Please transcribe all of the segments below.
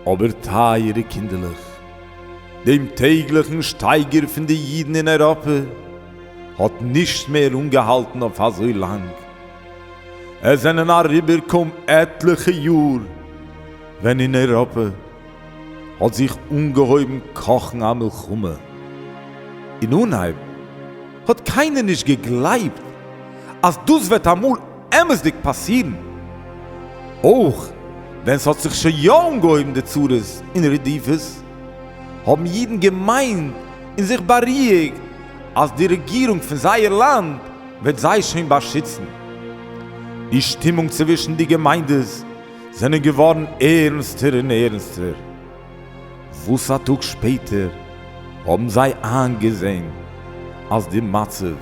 אבער טייערע קינדערלעך, דעם טעגליכן שטייגער פון די אידן אין אייראפע האט נישט מער אנגעהאלטן אויף אזוי לאנג. עס זענען אריבער קוים עטליכע יאר ווען אין אייראפע האט זיך אנגעהויבן קאכן א מלחמה. אין אנהייב האט קיינער נישט געגלייבט אז דאס וועט אמאל אמת'דיג פאסירן, אויך ווען ס'האט זיך שוין יא אנגעהויבן די צרות און רדיפות, האבן אידן געמיינט און זיך בארואיגט אז די רעגירונג פון זייער לאנד וועט זיי שוין באשיצן. די שטימונג צווישן די געמיינדעס זענען געווארן ערנסטער און ערנסטער. וואס א טאג שפעטער האבן זיי איינגעזען אז די מצב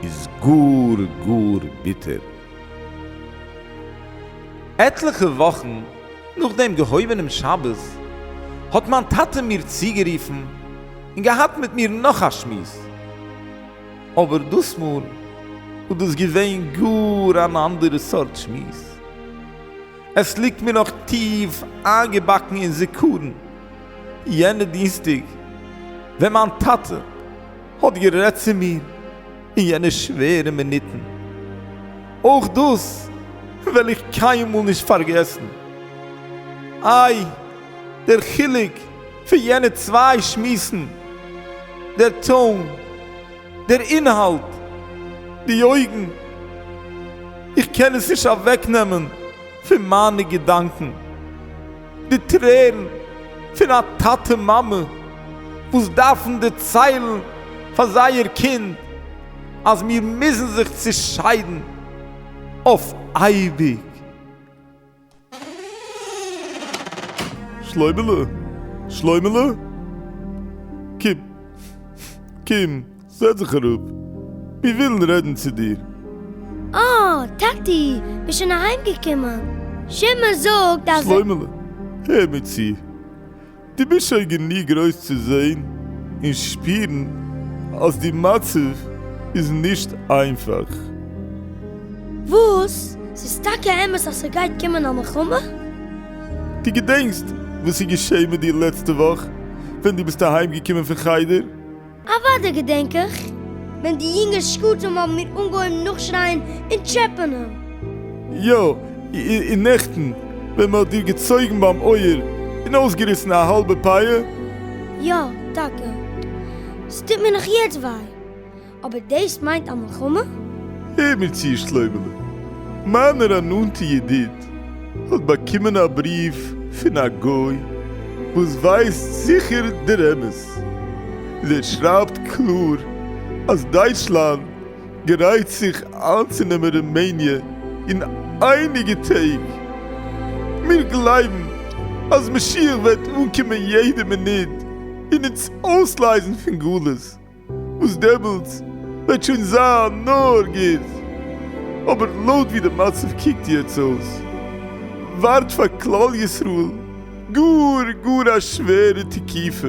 איז גאר גאר ביטער. עטליכע וואכן נאך דעם געהויבענעם שבת האט מיין טאטע מיר צוגערופן און געהאט מיט מיר נאך א שמועס, אבער דאס מאל איז דאס געווען גאר אן אנדערע סארט שמועס. עס ליגט מיר נאך טיף איינגעבאקן אין זיכרון יענע דינסטאג ווען מיין טאטע האט גערעדט צו מיר אין יענע שווערע מינוטן. אויך דאס וועל איך קיינמאל נישט פארגעסן. איי, דער חילוק פון יענע צוויי שמועסן, דער טאן, דער אינהאלט, די אויגן, איך קען עס נישט אוועקנעמען פון מיינע געדאנקען, די טרערן פון א טאטע מאמע וואס דארפן דערציילן פאר זייער קינד אז מיר מוזן זיך צעשיידן אויף אייביג. שלוימעלע! שלוימעלע! קום, קום, זעץ זיך אראפ, מיר ווילן רעדן צו דיר. אה, טאטי, ביסט שוין אהיימגעקומען? שמעון זאגט אז. שלוימעלע, הער מיר צו, דו ביסט שוין גענוג גרויס צו זען און שפירן אז די מצב איז נישט איינפאך. וואס? ס'איז טאקע אמת אז ס'גייט קומען א מלחמה? דו געדענקסט וואס איז געשען מיט דיר לעצטע וואך ווען דו ביסט אהיימגעקומען פון חדר? אוודאי געדענק איך, ווען די יונגע שקצים האבן מיר אנגעהויבן נאכשרייען און טשעפענען. יא, און נעכטן ווען מען האט דיר געצויגן ביים אויער און אויסגעריסן א האלבע פאה. יא, טאקע. ס'טוט מיר נאך יעצט וויי. אבער דאס מיינט א מלחמה? הער מיר צו שלוימעלע, מיינער א נאנטע ידיד האט באקומען א בריוו פון א גוי וואס ווייסט זיכער דער אמת, און ער שרייבט קלאר אז דייטשלאנד גרייט זיך איינצונעמען רומעניע אין אייניגע טעג. מיר גלייבן אז משיח וועט אנקומען יעדע מינוט און אונז אויסלייזן פון גלות. וואס דעמאלטס וועט שוין זיין נאר גוט, אבער לויט ווי די מצב קוקט יעצט אויס ווארט פאר כלל ישראל גאר גאר א שווערע תקופה,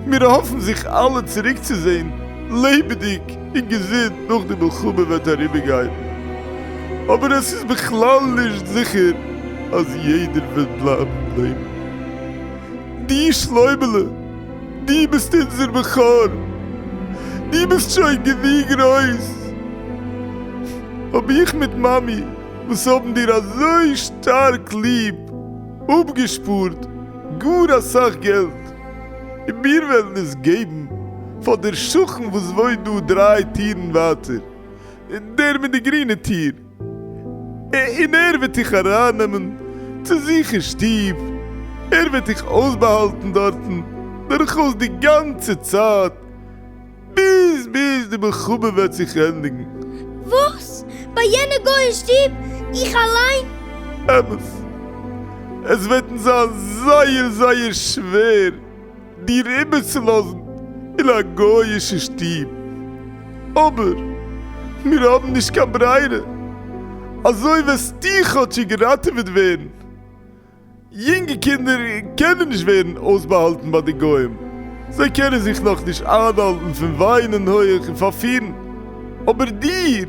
מיר האפן זיך אלע צוריקצוזען לעבעדיג און געזונט נאך די מלחמה וועט אריבערגיין, אבער עס איז בכלל נישט זיכער אז יעדער וועט בלייבן לעבן. דו שלוימעלע! דו ביסט אונזער בכור! דו ביסט שוין גענוג גרויס! האב איך מיט מאמי, וואס האבן דיר אזוי שטארק ליב, אפגעשפארט גאר אסאך געלט, און מיר וועלן עס געבן פאר דער שכן וואס וואוינט דא דריי טירן ווייטער, דער מיט די גרינע טיר. און ער וועט דיך ארייננעמען צו זיך אין שטוב, ער וועט דיך אויסבאהאלטן דארטן דורכאויס די גאנצע צייט, ביז ביז די מלחמה וועט זיך ענדיגן. וואס? ביי יענע גוי אין שטוב? איך אליין? אמת, עס וועט אונז זיין זייער זייער שווער דיר איבערצולאזן אין א גוי'אישע שטוב, אבער מיר האבן נישט קיין ברירה, אזוי וועסטו כאטשיג געראטעוועט ווערן. יונגע קינדער קענען נישט ווערן אויסבאהאלטן ביי די גוים, זיי קענען זיך נאכנישט איינהאלטן פון וויינען הויעך און פארפירן, אבער דיר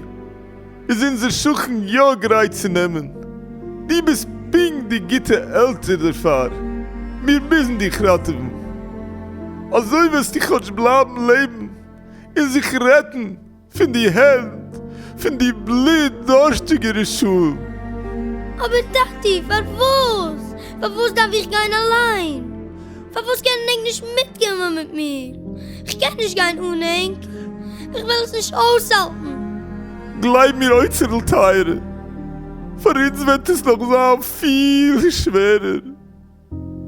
איז אונזער שכן יא גרייט צו נעמען, דו ביסט. פונקט די גוטע עלטער דערפאר, מיר מוזן דיך ראטעווען, אזוי וועסטו כאטש בלייבן לעבן און זיך רעטן פון די הענט פון די בלוט דארשטיגע רשעים. אבער טאטי, פארוואס? פארוואס דארף איך גיין אליין? פארוואס קענען ענק נישט מיטקומען מיט מיר? כ'קען נישט גיין אן ענק! איך וועל עס נישט אויסהאלטן! גלייב מיר אוצר'ל טייערע, פאר אונז וועט עס נאך זיין פיל שווערער.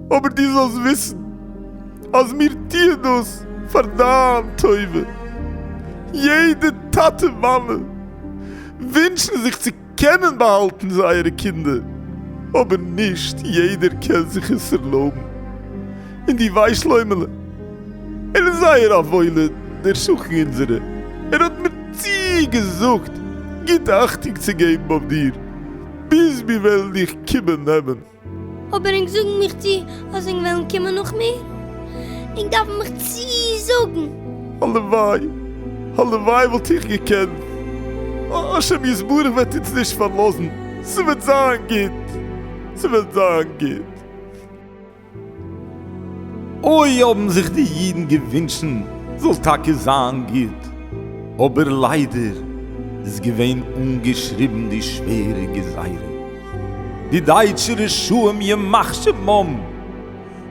אבער דו זאלסט וויסן אז מיר טוען דאס פאר דיין טובה. יעדע טאטע מאמע ווינטשן זיך צו קענען באהאלטן זייערע קינדער, אבער נישט יעדער קען זיך עס ערלויבן. און דו ווייסט שלוימעלע, ער איז זייער א וואוילער דער שכן אונזערע, ער האט מיר צוגעזאגט גוט אכטונג צו געבן אויף דיר ביז מיר וועלן דיך קומען נעמען. אבער ענק זאגן מיך צו אז ענק וועלן קומען נאך מיר, ענק דארפן מיך צוזאגן. הלוואי, הלוואי וואלט איך געקענט. השם יתברך וועט אונז נישט פארלאזן, ס'וועט זיין גוט, ס'וועט זיין גוט. אוי האבן זיך די אידן געווינטשן זאל טאקע זיין גוט, אבער ליידער איז געווען אנגעשריבן די שווערע גזירה, די דייטשע רשעים ימח שמם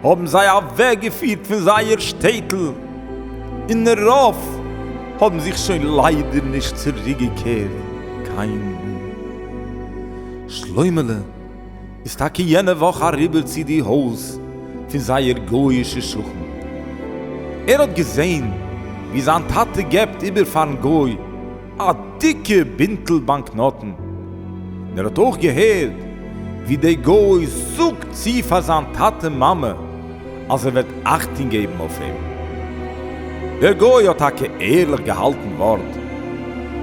האבן זיי אוועקגעפירט פון זייער שטעטל, און רוב האבן זיך שוין ליידער נישט צוריקגעקערט קיינמאל. שלוימעלע איז טאקע יענע וואך אריבער צו די הויז פון זייער גוי'אישע שכן. ער האט געזען ווי זיין טאטע געבט איבער פארן גוי א דיקע בינטל באנקנאטן, און ער האט אויך געהערט ווי די גוי זאגט צו פאר זיין טאטע מאמע אז ער וועט אכטונג געבן אויף אים. דער גוי האט טאקע ערליך געהאלטן ווארט.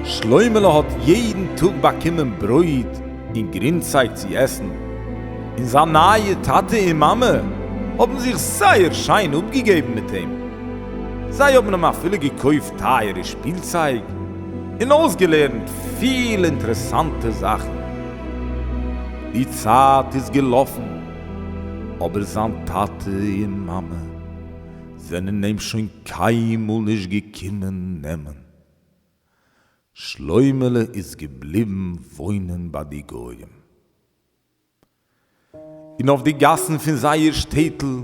שלוימעלע האט יעדן טאג באקומען ברויט און גרינצייג צו עסן, און זיין נייע טאטע און מאמע האבן זיך זייער שיין אפגעגעבן מיט אים. זיי האבן אים אפילו געקויפט טייערע שפילצייג און אויסגעלערנט פיל אינטערעסאנטע זאכן. די צייט איז געלאפן, אבער זיין טאטע און מאמע זענען אים שוין קיינמאל נישט געקומען נעמען. שלוימעלע איז געבליבן וואוינען ביי די גוים. און אויף די גאסן פון זייער שטעטל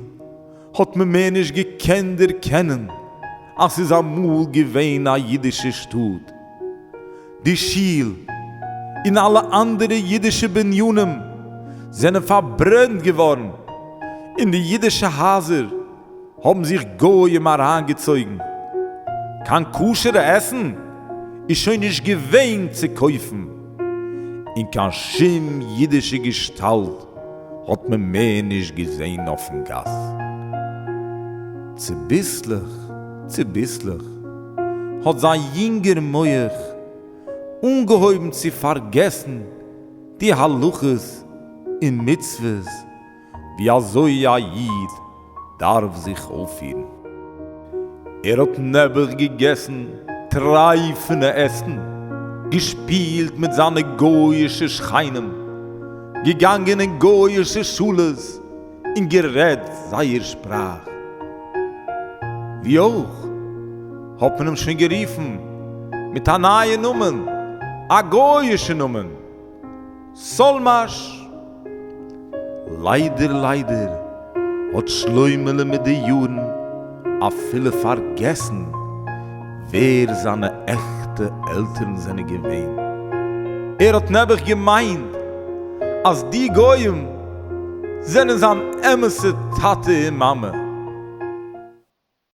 האט מען מער נישט געקענט דערקענען אז ס'איז אמאל געווען א אידישע שטאט. די שול און אלע אנדערע אידישע בנינים זענען פארברענט געווארן, און די אידישע הייזער האבן זיך גויים אריינגעצויגן. קיין כשר'ע עסן איז שוין נישט געווען צו קויפן, און קיין שום אידישע געשטאלט האט מען מער נישט געזען אויפן גאס. צוביסלעך צוביסלעך האט זיין יונגער מח אנגעהויבן צו פארגעסן די הלכות און מצוות ווי אזוי א איד דארף זיך אויפפירן. ער האט נעבעך געגעסן טרייפענע עסן, געשפילט מיט זיינע גוי'אישע שכנים, געגאנגען אין גוי'אישע שולעס און גערעדט זייער שפראך. ווי אויך האט מען אים שוין גערופן מיט א נייע נאמען, א גוי'אישע נאמען. סאלמאש! ליידער ליידער האט שלוימעלע מיט די יארן אפילו פארגעסן ווער זיינע עכטע עלטערן זענען געווען. ער האט נעבעך געמיינט אז די גוים זענען זיין אמת'ע טאטע און מאמע.